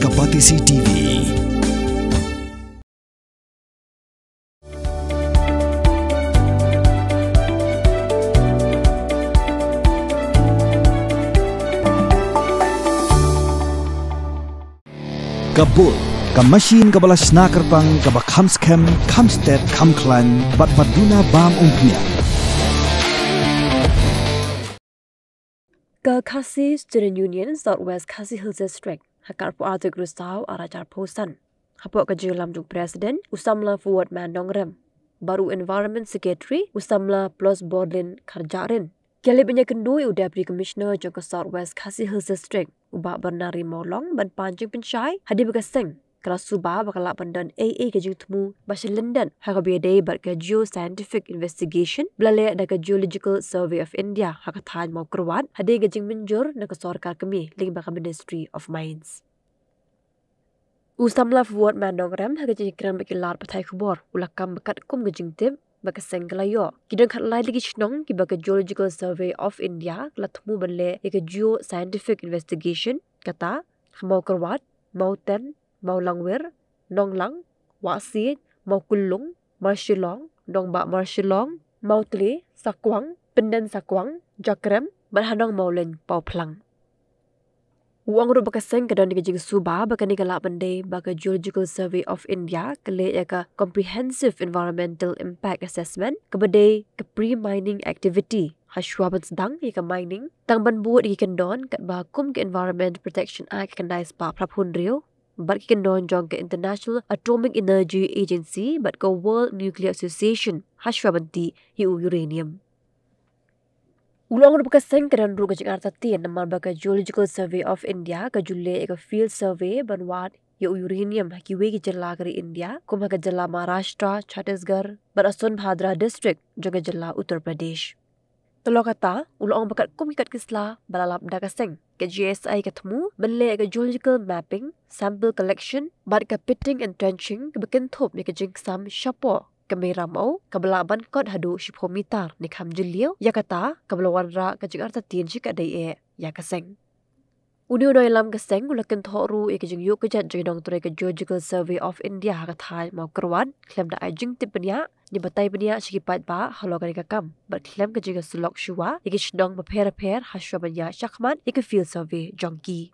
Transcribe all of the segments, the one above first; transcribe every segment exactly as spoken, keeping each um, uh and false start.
Ka Batesi T V. Ka Bull, ka machine kaba la shna kyrpang, kaba kham skhem, kham stet, kham khlaiñ, bad ba duna bam umphniang. Ka Khasi Student Union South West Khasi Hills District ha ka arphew ar tarik u Risaw ar hajar arphew san, hapoh ka jingïalam jong u President u samla Forward Man Nongrem bad u Environment Secretary u samla Plus Borlin Kharjahrin, ki la leit ban ïakynduh ïa u Deputy Commissioner jong ka South West Khasi Hills District, u Bah Bernari Mawlong, ban pan jingpynshai hadien ba ka seng ka la suba ba ka lah ban don ei ei ka jingthmu ba sha lyndet ha kaba ïadei bad ka geoscientific investigation ba la leh da ka Geological Survey of India ha ka thaiñ Mawkyrwat, hadien ka jingmynjur na ka sorkar kmie lyngba ka Ministry of Mines. U samla Forward Man Nongrem, ha ka jingïakren bad ki lad pathai khubor, u la kam ba katkum ka jingtip ba ka seng ka la ïoh, ki don khatlai tylli ki shnong kiba ka Geological Survey of India ka la thmu ban leh ïa ka geoscientific investigation, kata ha Mawkyrwat, Mawten, Mawlangwir, Nonglang, Wahsiej, Mawkullung, Marshillong, Nongbah Marshillong, Mawtle, Sakwang, Pynden Sakwang, Jakrem, bad ha Nongmawleiñ Pawphlang. U ong ruh ba ka seng ka don ïa ka jingsuba ba kane ka lah ban dei ba ka Geological Survey of India ka leh ïa ka Comprehensive Environmental Impact Assessment, kaba dei ka pre-mining activity, ha shuwa ban sdang ïa ka mining, tang ban bud ïa ki kyndon katba kum ka Environment Protection Act khyndai spah phra phew hynriew bad ki kyndon jong ka International Atomic Energy Agency bad ka World Nuclear Association, ha shuwa ban tih ïa u uranium. U la ong ruh ba ka seng ka don ruh ka jingartatien namar ba ka Geological Survey of India ka ju leh ïa ka field survey ban wad ïa u uranium ha kiwei ki jylla ka ri India, kum ha ka jylla Maharashtra, Chhattisgarh bad ha Sonbhadra District jong ka jylla Uttar Pradesh. Te la kata, u la ong ba katkum ki kot ki sla ba la lap da ka seng, ka G S I ka thmu ban leh ïa ka geological mapping, sample collection bad ka pitting and trenching kaba kynthup ïa ka jingsam shapoh ka Mei Ramew, kaba lah ban kot haduh shiphew mitar ne kham jylliew, ïa kata kaba la wanrah ka jingartatien shikatdei eh ïa ka seng. Une u nongïalam ka seng u la kynthoh ruh ïa ka jingïoh kjat jong ki nongtrei ka Geological Survey of India ha ka thaiñ Mawkyrwat, khlem da ai jingtip bniah ne batai bniah sha ki paidbah halor kane ka kam, bad khlem ka jingïasyllok shuwa ïa ki shnong bapher bapher ha shuwa ban ïaid shakhmat ïa ka field survey jong ki.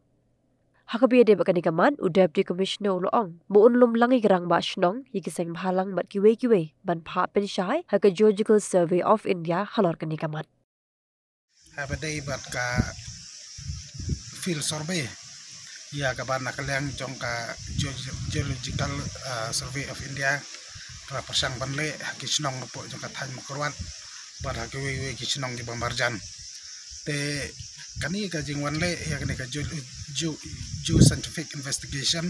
Ha kaba ïadei bad kane ka mat, u Deputy Commissioner u la ong ba un lum lang ïa ki rangbah shnong, ïa ki seng bhalang bad kiwei kiwei ban phah pynshai ha ka Geological Survey of India halor kane ka mat. Haba dei bad ka field survey, ïa kaba na ka liang jong ka Geo-, Geological, ah, Survey of India, ka la pyrshang ban leh ha ki shnong hapoh jong ka thaiñ Mawkyrwat bad ha kiwei kiwei ki shnong kiba marjan. Te kane ka jingwan leh ïa kane ka geo-, geo-, geoscientific investigation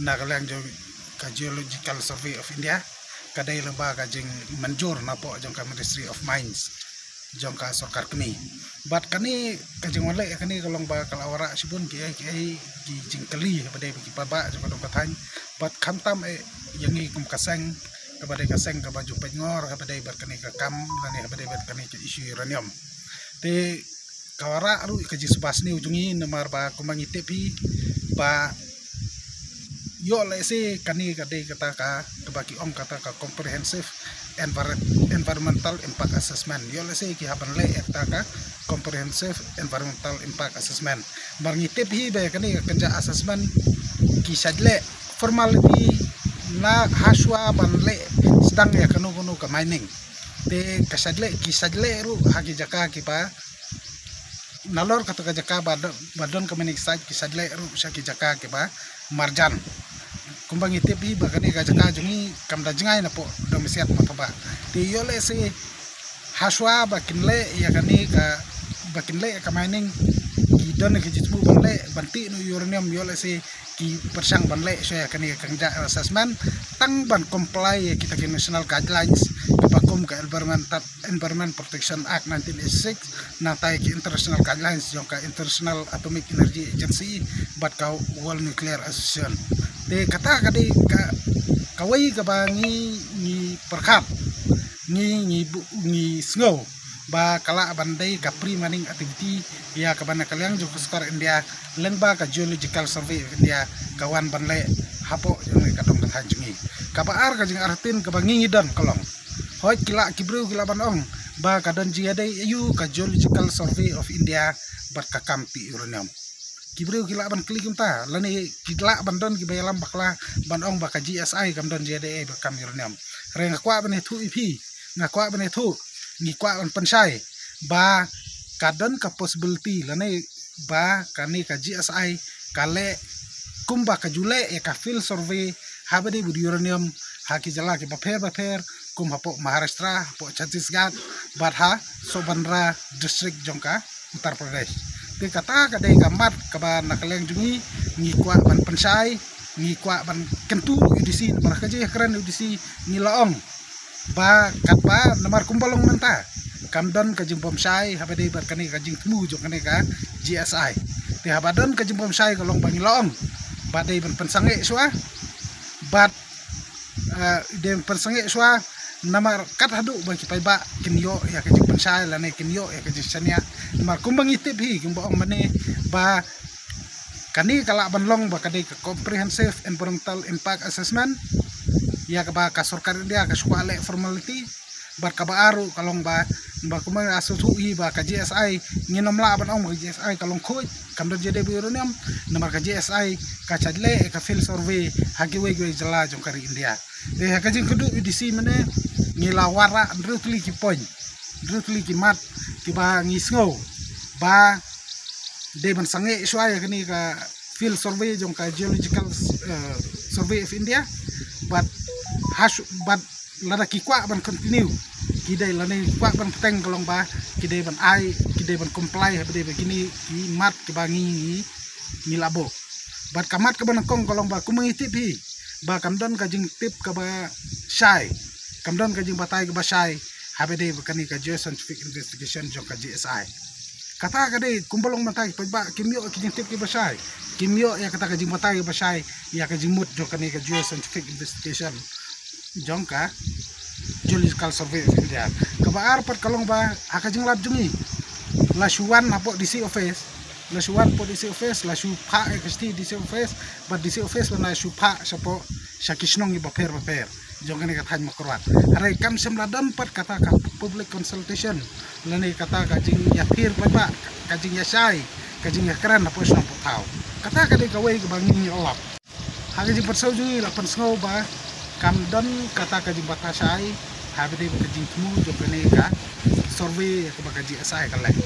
na ka liang jong ka Geological Survey of India ka dei lyngba ka jingmynjur napoh jong ka Ministry of Mines jong ka sorkar kmie. Bad kane ka jingwan leh ïa kane ka long ba ka la wanrah shibun kiei kiei ki jingkylli haba dei bad ki paidbah jong ka dong ka thaiñ, bad khamtam eh ïa ngi kum ka seng, kaba dei ka seng kaba ju peit ngor haba dei bad kane ka kam lane haba dei bad kane ka issue uranium. Te ka wanrah ruh ka jingsuba sniew jong ngi namar ba kumba ngi tip hi ba ïoh lehse kane ka dei kata ka, kaba ki ong kata ka Comprehensive Envir-, Environmental Impact Assessment. Ïoh lehse ki hap ban leh kata ka Comprehensive Environmental Impact Assessment. Namar ngi tip hi ba kane ka kynja assessment ki shait leh formality na ha shuwa ban leh sdang ïa kano kano ka mining. Te ka shait leh, ki shait leh ruh ha ki jaka kiba nalor kata ka jaka ba do-, ba don ka mining site, ki shait leh ruh sha ki jaka kiba marjan. Kumba ngi tip hi ba kane ka jaka jong ngi kam da jngai napoh Dongmysiat Mothbah. Te ïoh lehse ha shuwa ba kin leh ïa kane ka, ba kin leh ïa ka mining, ki don ki jingthmu ban leh ban tih noh uranium, ïoh lehse ki pyrshang ban leh shuwa ïa kane ka kynja assessment tang ban comply ïa kita ki national guidelines kiba kum ka Environment, Environment Protection Act nineteen eighty-six, nangta ïa ki international guidelines jong ka International Atomic Energy Agency bad ka World Nuclear Association. Te kata ka dei ka, kawei kaba ngi, ngi pyrkhat, ngi, ngi bu-, ngi sngew ba ka lah ban dei ka pre-mining activity ïa kaba na ka liang jong ka sorkar India, lyngba ka Geological Survey of India ka wan ban leh hapoh jong ka dong ka thaiñ jong ngi. Kaba ar, ka jingartatien kaba ngi ngi don ka long, hooid, ki lah, ki briew ki lah ban ong ba ka don jingïadei aïu ka Geological Survey of India bad ka kam tih uranium. Ki briew ki lah ban kylli kumta, lane ki lah ban don kiba ïalam bakla ban ong ba ka G S I kam don jingïadei ei bad kam uranium. Hynrei nga kwah ban ïathuh ïa phi, nga kwah ban ïathuh, ngi kwah ban pynshai ba ka don ka possibility lane ba kane ka G S I ka leh kumba ka ju leh ïa ka field survey haba dei bad uranium ha ki jylla kiba pher bapher, kum hapoh Maharashtra, hapoh Chhattisgarh, bad ha Sonbhadra district jong ka Uttar Pradesh. Te kata ka dei ka mat kaba na ka liang jong ngi ngi kwah ban pynshai, ngi kwah ban kyntu U D C, namar ka jingkren U D C ngi la ong ba katba, namar kumba long mynta, kam don ka jingbymshai haba dei bad kane ka jingthmu jong kane ka G S I. Te haba don ka jingbymshai ka long ba ngi la ong ba dei ban pynsangeh shuwa, bad eh, dei ban pynsangeh shuwa, namar kat haduh ba ki paidbah kin ïoh ïa ka jingpynshai lane kin ïoh ïa ka jingshaniah. Namar kumba ngi tip hi, kumba ong mynne ba kane ka lah ban long ba ka dei ka Comprehensive Environmental Impact Assessment ïa kaba ka sorkar India ka shu kwah leh formality. Bad kaba ar ruh ka long ba, ba kumba nga sngewthuh hi ba ka G S I, ngin ym lah ban ong ba ka G S I ka long khuid, kam don jingïadei bad uranium, namar ka G S I ka shait leh ka field survey ha kiwei kiwei jylla jong ka ri India. Te ha ka jingkynduh U D C mynne ngi la wanrah hynriew tylli ki point, hynriew tylli ki mat kiba ngi sngew ba dei ban sangeh shuwa ïa kane ka field survey jong ka Geological, eh, Survey of India. Bad hash, bad lada ki kwah ban continue, ki dei, lane ki kwah ban bteng ka long ba ki dei ban ai, ki dei ban comply haba dei bad kine ki mat kiba ngi, ngi, ngi la buh. Bad ka mat kaba nyngkong ka long ba kumba ngi tip hi ba kam don ka jingtip kaba shai, kam don ka jingbatai kaba shai haba dei bad kane ka geoscientific investigation jong ka G S I. Kata ka dei kumba long mynta ki paidbah kim ïoh ki jingtip kiba shai, kim ïoh ïa kata ka jingbatai kaba shai ïa ka jingmut jong kane ka geoscientific investigation jong ka Geological Survey of India. Kaba ar pat ka long ba ha ka jinglap jong ngi la shu wan hapoh D C office, la shu wan hapoh D C office, la shu phah ïa ka shithi D C office, bad D C office la shu phah shapoh sha ki shnong kiba pher bapher jong kane ka thaiñ Mawkyrwat. Hynrei kam shym la don pat kata ka public consultation lane kata ka jingïathir paidbah, ka jingïashai, ka jingïakren hapoh shnong hapoh thaw. Kata ka dei kawei kaba ngi ngi ïoh lap. Ha ka jingpynsngew jong ngi la pynsngew ba kam don kata ka jingbatai shai haba dei bad ka jingthmu jong kane ka survey kaba ka G S I ka leh.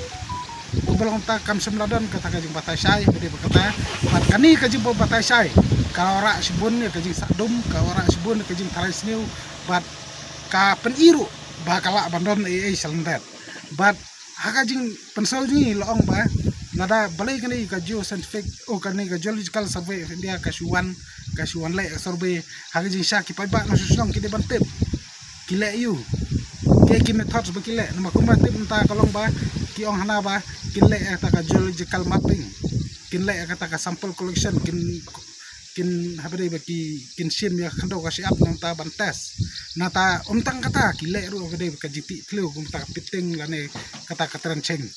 Kumba long mynta kam shym la don kata ka jingbatai shai haba dei bad kata. Bad kane ka jingbatai shai ka wanrah shibun ïa ka jingsahdum, ka wanrah shibun ïa ka jingtharai sniew, bad ka pyni ruh ba ka lah ban don ei ei shalyndet. Bad ha ka jingpynsngew jong ngi la ong ba lada balei kane ka geoscientific, oh, kane ka Geological Survey of India ka shu wan, ka shu wan leh survey, ha ka jingshah ki paidbah na shnong ki dei ban tip ki leh aïu, ki, ki methods ba ki leh. Namar kumba tip mynta ka long ba ki ong hana ba kin leh kata ka geological mapping, kin leh kata ka sample collection, kin, kin haba dei ba ki, kin shim ïa ka khyndew ka shyiap nangta ban test. Nangta ym tang kata, ki leh ruh haba dei ka jingtih thliew, kumta ka pitting lane kata ka trenching.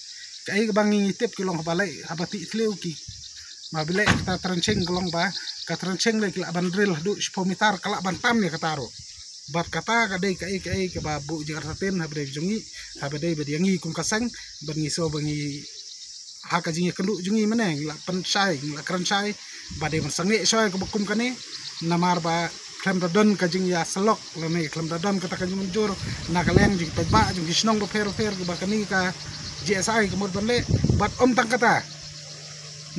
Kaei kaba ngi tip ki long haba leh, haba tih thliew ki, ma ba leh kata trenching ka long ba ka trenching leh ki lah ban drill haduh shiphew meter, ka lah ban tam ïa kata ruh. Bad kata ka dei kaei kaei kaba buh jingïartatien haba dei jong ngi, haba dei bad ïa ngi kum ka seng, bad ngi sngew ba ngi ha ka jingïakynduh jong ngi mynne ngi la pynshai, ngi la kren shai ba dei ban sangeh shai kaba kum kane. Namar ba khlem da don ka jingïasyllok lane khlem da don kata ka jingmynjur na ka liang jong ki paidbah jong ki shnong bapher bapher ba kane ka G S I ka mut ban leh. Bad ym tang kata,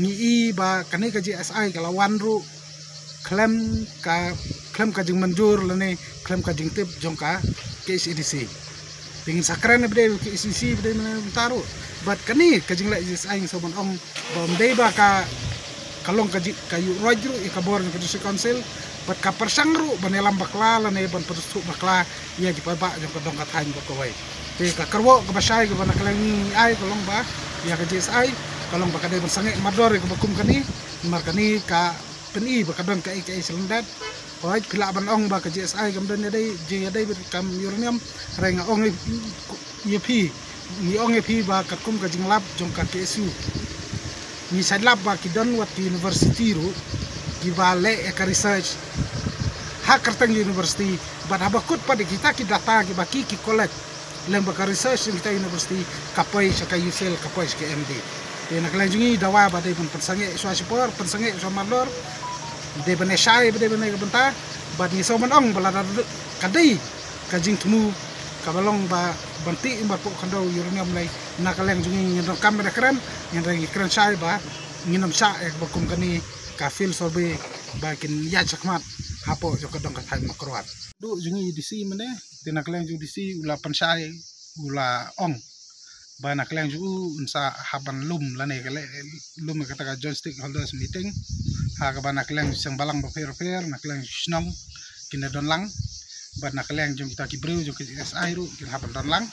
ngi i ba kane ka G S I ka la wan ruh khlem ka, khlem ka jingmynjur lane khlem ka jingtip jong ka K H A D C. Te ngin sa kren ba dei K H A D C ba dei mynta ruh. Bad kane ka jingleh G S I ngi sa ban ong ba ym dei ba ka, ka long ka jing, ka ïuh roit ruh ïa ka bor jong ka District Council. Bad ka pyrshang ruh ban ïalam bakla lane ban pynthut bakla ïa ki paidbah jong ka dong ka thaiñ ba kawei. Te ka kyrwoh kaba shai kaba na ka liang ngi ai ka long ba ïa ka G S I ka long ba ka dei ban sangeh mardor ïa kaba kum kane. Namar kane ka pyni ba ka don kaei kaei shalyndet. Hooid, phi lah ban ong ba ka G S I kam don ïadei, jingïadei bad kam uranium. Hynrei nga ong ïa phi, Ngi ong ïa phi ba katkum ka jinglap jong ka K S U, ngi sa lap ba ki don wat ki university ruh kiba leh ïa ka research ha kyrteng university, bad haba kut pat ïa kita ki data kiba ki ki collect lem bad ka research jong kita university, ka poi sha ka UCIL, ka poi sha ka M D. Te na ka liang jong ngi dawa ba dei ban pynsangeh shuwa shipor, pynsangeh shuwa marlor, dei ban ïa shai ba dei ban ïa ka bynta, bad ngi sngewbha ban ong ba lada ka dei ka jingthmu kaba long ba ban tih ïa u marpuh khyndew uranium lei, na ka liang jong ngi ngin donkam ban ïa kren, hynrei ngi kren shai ba ngin ym shah ïa kaba kum kane ka field survey ba kin ïaid shakhmat hapoh jong ka dong ka thaiñ Mawkyrwat. Duh jong ngi D C mynne, te na ka liang jong D C u la pynshai, u la ong ba na ka liang jong u un sa hap ban lum lane ka leh lum ïa kata ka joint stakeholders meeting ha kaba na ka liang jong seng balang bapher bapher, na ka liang jong shnong kin da don lang, bad na ka liang jong kita ki briew jong ki S I ruh kin hap ban don lang.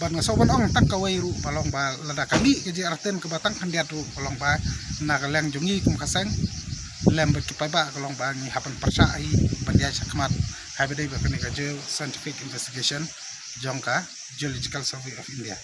Bad nga sngewbha ban ong tang kawei ruh ba long ba lada ka mih ka jingïarap kaba tang khyndiat ruh ka long ba na ka liang jong ngi kum ka seng lem bad ki paidbah ka long ba ngi hap ban pyrshah hi ban ïaid shakhmat ha ba dei ba kane ka Geoscientific Investigation jong ka Geological Survey of India.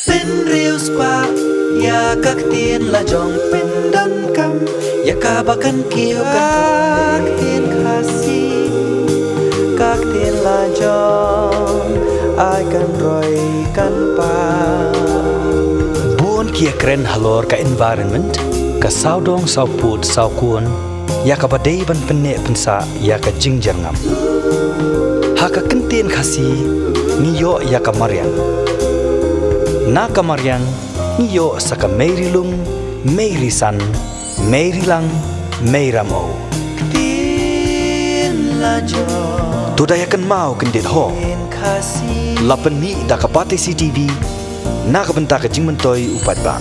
Pynriewspah ïa ka ktien la jong, pyndonkam ïa kaba kan kiew ka ktien Khasi, ka ktien la jong ai kan roi kan pa. Bun ki ïakren halor ka environment, ka sawdong sawpud sawkun, ïa kaba dei ban pynneh pynsah ïa ka jingjyrngam. Ha ka kyntien Khasi ngi ïoh ïa ka mariang. Na ka mariang ngi ïoh sa ka mei ri lung, mei ri san, mei ri lang, mei ram o. Ktien la jong. To da ïa kynmaw kyndit ho. Ktien Khasi. La pynmih da ka Batesi T V na ka bynta ka jingmyntoi u paidbah.